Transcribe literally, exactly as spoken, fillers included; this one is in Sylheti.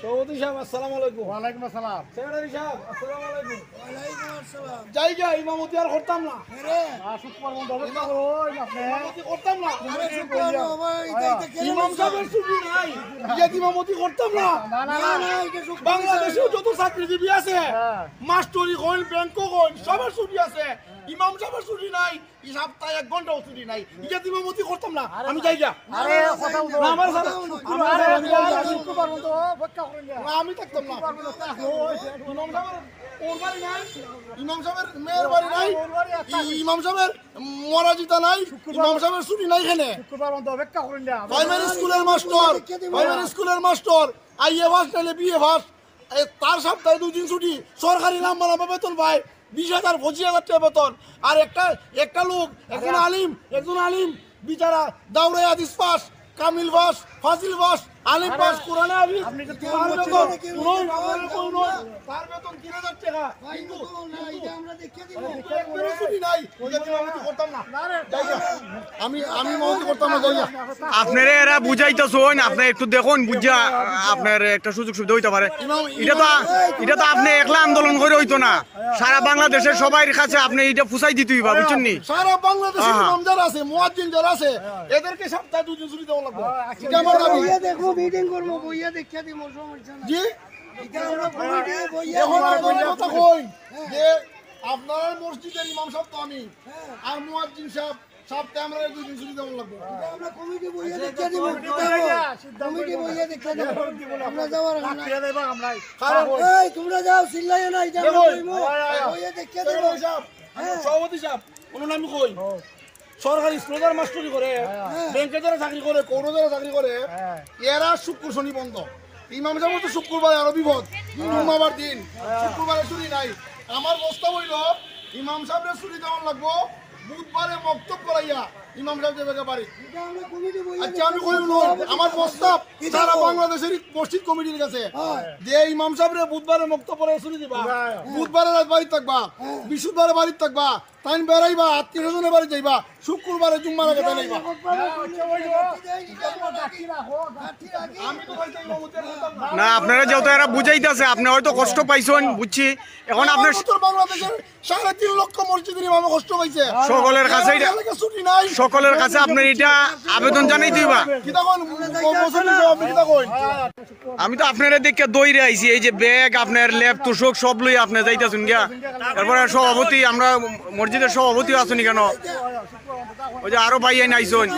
সভাপতি সাহেব, আসসালামু আলাইকুম। ওয়ালাইকুম আসসালাম। সেক্রেটারি সাহেব, আসসালামু আলাইকুম। ওয়ালাইকুম আসসালাম। যাইগা, ইমামতি আর করতাম না। আরে, আর শুক্রবার বন্ধ হবে, ইমাম-, ওই আপনি। ইমামতি করতাম না। আরে, শুক্রবার বন্ধ হবে, এটা, এটা কেন ইমাম সাহেবের ছুটি নাই। ইয়া ইমামতি করতাম না। না, না, না। না, না, এটা শুক্রবার বাংলাদেশেও যত চাকরিজীবী আছে, হ্যাঁ। মাস্টরি কইন, ব্যাংকও কইন, সবার ছুটি আছে। ইমাম সাহেবের ছুটি নাই। এই সপ্তাহে এক ঘন্টাও ছুটি নাই। ইয়া ইমামতি করতাম না। আমি যাইগা। আরে, কথা বলতো। না, আমার স্যার, শুক্রবার, আমার স্যার, আমি যাইগা। শুক্রবার বন্ধ, অপেক্ষা করেন না। না, আমি থাকতাম না। শুক্রবার বন্ধ, তা হয়। ইমাম সাহেবের ওর বাড়ি নাই, ইমাম সাহেবের মেয়ের বাড়ি নাই, ওর বাড়ি আর ই-, ইমাম সাহেবের মরাজিতা নাই, শুক্রবার ইমাম সাহেবের ছুটি নাই এখানে। শুক্রবার বন্ধ, অপেক্ষা করেন না। প্রাইমারি স্কুলের মাস্টর, প্রাইমারি স্কুলের মাস্টর, আইএ পাস নাইলে বিএ পাস, এ, তার সপ্তাহে দুই দিন ছুটি, সরকারি লম্বা লম্বা বেতন পায়, বিশ হাজার, পঁচিশ হাজার টাকা বেতন। আর একটা, একটা লোক, একজন আলিম, একজন আলিম, বিচারা, দাউরাই হাদিস পাস, কামিল পাস, ফাজিল পাস, আলিম পাস, কোরআনে হাফিজ, আপনি তো তার বেতন, হুজুর, আপনার কোনো, তার বেতন তিন হাজার টাকা। কিন্তু, কিন্তু, কিন্তু একবারও ছুটি নাই। ইমামতি করতাম না। যাই হোক, আমি, আমি ইমামতি করতাম না, যাই হোক। আপনারে এরা বুঝাইতেছইন, আপনি একটু দেখুন, বুঝা আপনার একটা সুযোগ সুবিধা হইতে পারে। ইমাম, এটা তো, ইমাম, এটা তো আপনি একলা আন্দোলন করে হইতো না, সারা বাংলাদেশের সবাই কাছে আপনি এটা ফুসাই দিতে হইবা, বুঝছেন নি? সারা বাংলাদেশের হ্যাঁ। ইমাম যারা আছে, মুয়াজ্জিন যারা আছে, এদেরকে সপ্তাহে দুই দিন ছুটি দেওয়া লাগবে। এটা আমার দাবি। বইয়া দেখো, মিটিং করবো, বইয়া দেখিয়া দিব, সমস্যা নাই। জি? এটা আমরা কমিটি বইয়া এখন দেখবো। আমি কথা কই যে আপনার মসজিদের ইমাম সাহেব তো আমি, আর মুয়াজ্জিন সাহেব, সপ্তাহে আমরা দুই দিন ছুটি দেওয়া লাগবে। এটা আমরা কমিটি বইয়া দেখিয়া দিব। কমিটি বইয়া দেখিয়া দিব। আমরা যাওয়ার আমরা। কারণ এই তোমরা যাও, চিল্লাইও না, এটা আমরা দেখো, কইমু। বইয়া দেখিয়া দিব। সেক্রেটারি সাহেব, হ্যাঁ। সভাপতি সাহেব, ওনার নাম কই? সরকারি স্কুলে যারা মাস্টরি করে, হ্যাঁ। ব্যাংকে যারা চাকরি করে, কোর্টে যারা চাকরি করে, হ্যাঁ। এরা শুক্র শনি বন্ধ। ইমাম সাহেব তো শুক্রবারে আরো বিপদ, জুম্মাবার দিন, হ্যাঁ। শুক্রবারে ছুটি নাই। আমার প্রস্তাব হইল, ইমাম সাহেবরে ছুটি দেওয়ার লাগবো, বুধবারে মক্তব করাইয়া ইমাম সাহেব যাইবা বাড়ি। এটা আমরা কমিটি বইয়া আচ্ছা, আমি দেখবো। কই হুনো, আমার প্রস্তাব সারা বাংলাদেশের মসজিদ কমিটির কাছে, হ্যাঁ। যে ইমাম সাহেবরে বুধবারে মক্তব পড়াইয়া ছুটি দিবা, হ্যাঁ। বুধবারে রাত বাড়ি থাকবা, হ্যাঁ। বৃহস্পতিবারে বাড়ি থাকবা, তাইন বেড়াইবা, আত্মীয় স্বজনের বাড়ি যাইবা, শুক্রবারে জুম্মার আগে তাইন আইবা। আমি তো ভাই তাই ইমামতি আর করতাম না। না, আপনারা যেহেতু এরা বুঝাইতেছে, আপনি হয়তো কষ্ট পাইছেন, বুঝছি। এখন আপনার আমার মতো বাংলাদেশের সাড়ে তিন লক্ষ মসজিদের ইমামে কষ্ট পাইছে। সকলের কাছে এটা, এলাকা ছুটি নাই। সকলের কাছে আপনার এটা আবেদন জানাই দিবা। কিতা কইন, ম-, মসজিদ ইমাম, আপনি কিতা কইন? আমি তো আপনারা দেখে দৌড়ে আইছি, এই যে ব্যাগ, আপনার লেপ, তোশক সব লই আপনি যাইতাছেন গিয়া। এরপরে সভাপতি, আমরা মসজিদের সভাপতি আছেন কেন? ওই যে আরো ভাই আইন আইছইন।